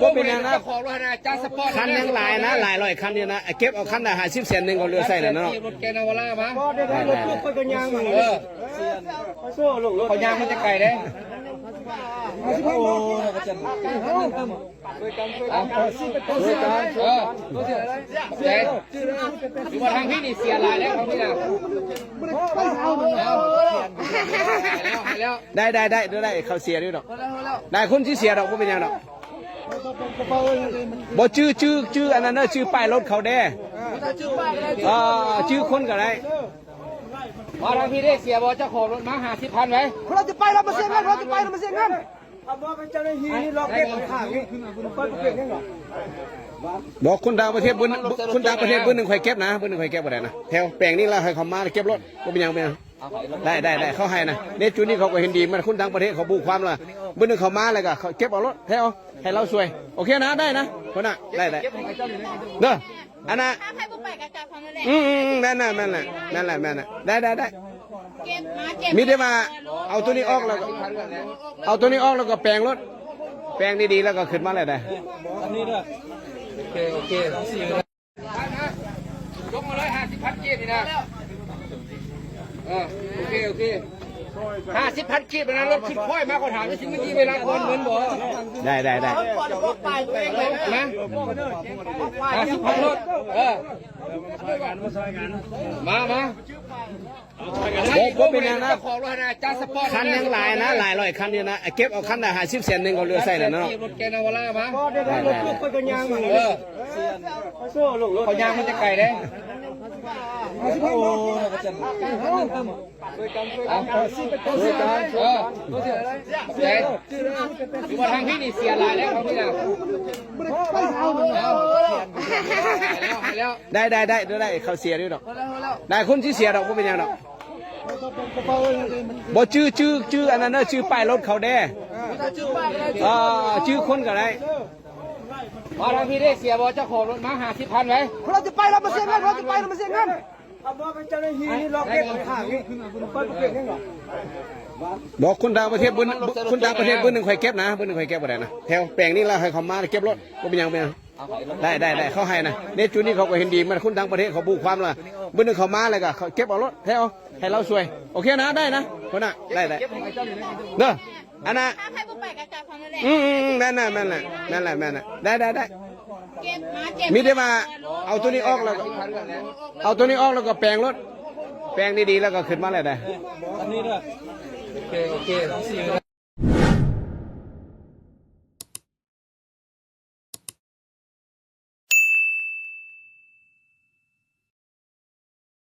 ບໍ່ເປັນຫຍັງນະ ເຈົ້າຂອງລົດຫັ້ນນະ ຈັດສະປອດ ຄັນຍັງຫຼາຍນະ ຫຼາຍຮ້ອຍຄັນຢູ່ນະ ເກັບເອົາຄັນລະຫ້າສິບແສນໜຶ່ງກໍເຫຼືອໃຊ້ແລ້ວເນາະ ລົດແກນາວາລາມາ ໄດ້ໆ ໄດ້ ໄດ້ ໄດ້ ເອີ ເຂົາຍ່າງມາແຕ່ໄກເດ້ ເອີ ໃຈ ຄືວ່າທາງພີ້ນີ້ເສຍຫຼາຍແລ້ວ ທາງພີ້ນະ ໄດ້ ໄດ້ ໄດ້ ໄດ້ ເຂົາເສຍຢູ່ດອກ ໄດ້ ຄົນຊິເສຍດອກ ບໍ່ເປັນຫຍັງດອກ ບໍ່ຈື່ ຈື່ ຈື່ອັນນັ້ນເດີ ຈື່ປ້າຍລົດເຂົາແດ່ ເອີ ຈື່ຄົນກໍໄດ້ ມາທາງພີ້ເດ້ ເສຍບໍ່ ເຈົ້າຂອງລົດມາ ຫ້າສິບພັນໄວ້ ເຮົາຈະໄປ ເຮົາມາເສຍເງິນ ເຮົາຈະໄປ ເຮົາມາເສຍເງິນ ບໍ່ ຄົນຕ່າງປະເທດບຶ້ນ ຄົນຕ່າງປະເທດບຶ້ນໜຶ່ງຂ້ອຍເກັບນະ ບຶ້ນໜຶ່ງຂ້ອຍເກັບບໍ່ໄດ້ນະ ແຖວແປງນີ້ລະໃຫ້ເຂົາມາເກັບໂລດ ບໍ່ເປັນຫຍັງ ບໍ່ເປັນຫຍັງ ໄດ້ ໄດ້ ໄດ້ ເຂົາໃຫ້ນະ ເນຈູນີ້ເຂົາກໍເຫັນດີ ມັນຄົນຕ່າງປະເທດເຂົາຮູ້ຄວາມລະ ບຶ້ນໜຶ່ງເຂົາມາແລ້ວກໍເຂົາເກັບເອົາໂລດ ແຖວໃຫ້ລາວຊ່ວຍ ໂອເຄນະ ໄດ້ນະ ພຸ້ນນະ ໄດ້ ໄດ້ ເດີ ອັນນະ ຖ້າໃຜບໍ່ໄປກໍກັບເຮົານັ້ນແຫຼະ ອືມໆໆ ແມ່ນແຫຼະ ແມ່ນແຫຼະ ແມ່ນແຫຼະ ແມ່ນແຫຼະ ໄດ້ ໄດ້ ໄດ້ ເກັບມາ ເກັບ ມີແຕ່ວ່າເອົາໂຕນີ້ອອກແລ້ວກໍ ເອົາໂຕນີ້ອອກແລ້ວກໍແປງໂລດ ແປງດີໆ ແລ້ວກໍຂຶ້ນມາເລີຍໄດ້ ໂອເຄ ໂອເຄ ຍົກມາເລີຍ ຫ້າສິບພັນກີບນີ້ນະ ເອີ ໂອເຄ ໂອເຄ ຫ້າສິບພັນກີບນະ ລົດຂຶ້ນຄ້ອຍມາ ຂໍຖາມ ຊິມາຢືມເວລາກ່ອນເງິນບໍ່ ໄດ້ ໄດ້ ໄດ້ ນະ ຫ້າສິບພັນລົດ ເອີ ມາ ມາ ບໍ່ ບໍ່ເປັນຫຍັງນະ ເຈົ້າຂອງລົດຫັ້ນນະ ຈັດສະປອດ ຄັນຍັງຫຼາຍນະ ຫຼາຍຮ້ອຍຄັນຢູ່ນະ ເກັບເອົາຄັນລະຫ້າສິບແສນໜຶ່ງກໍເຫຼືອໃຊ້ແລ້ວເນາະ ລົດແກນາວາລາມາ ໄດ້ ໄດ້ ໄດ້ ເຂົາຍ່າງມາແຕ່ໄກເດ້ ເອີ ໃຈ ຄືວ່າທາງພີ້ນີ້ເສຍຫຼາຍແລ້ວ ທາງພີ້ນະ ໄດ້ ໄດ້ ໄດ້ ໄດ້ ເຂົາເສຍຢູ່ດອກ ໄດ້ ຄົນຊິເສຍດອກ ບໍ່ເປັນຫຍັງດອກ ບໍ່ຈື່ ຈື່ ຈື່ອັນນັ້ນເດີ ຈື່ປ້າຍລົດເຂົາແດ່ ເອີ ຈື່ຄົນກໍໄດ້ ມາທາງພີ້ເດ້ ເສຍບໍ່ ເຈົ້າຂອງລົດມາ ຫ້າສິບພັນໄວ້ ເຮົາຈະໄປ ເຮົາມາເສຍເງິນ ເຮົາຈະໄປ ເຮົາມາເສຍເງິນ ບໍ່ ຄົນຕ່າງປະເທດບຶ້ນ ຄົນຕ່າງປະເທດບຶ້ນໜຶ່ງຂ້ອຍເກັບນະ ບຶ້ນໜຶ່ງຂ້ອຍເກັບບໍ່ໄດ້ນະ ແຖວແປງນີ້ລະໃຫ້ເຂົາມາເກັບໂລດ ບໍ່ເປັນຫຍັງ ບໍ່ເປັນຫຍັງ ໄດ້ ໄດ້ ໄດ້ ເຂົາໃຫ້ນະ ເນຈູນີ້ເຂົາກໍເຫັນດີ ມັນຄົນຕ່າງປະເທດເຂົາຮູ້ຄວາມລະ ບຶ້ນໜຶ່ງເຂົາມາແລ້ວກໍເຂົາເກັບເອົາໂລດ ແຖວໃຫ້ລາວຊ່ວຍ ໂອເຄນະ ໄດ້ນະ ພຸ້ນນະ ໄດ້ ໄດ້ ເດີ ອັນນະ ຖ້າໃຜບໍ່ໄປກໍກັບເຮົານັ້ນແຫຼະ ອືມໆໆ ແມ່ນແຫຼະ ແມ່ນແຫຼະ ແມ່ນແຫຼະ ແມ່ນແຫຼະ ໄດ້ ໄດ້ ໄດ້ ເກັບມາ ເກັບ ມີແຕ່ວ່າເອົາໂຕນີ້ອອກແລ້ວກໍ ເອົາໂຕນີ້ອອກແລ້ວກໍແປງໂລດ ແປງດີໆ ແລ້ວກໍຂຶ້ນມາເລີຍໄດ້ ອັນນີ້ເດີ ໂອເຄ ໂອເຄ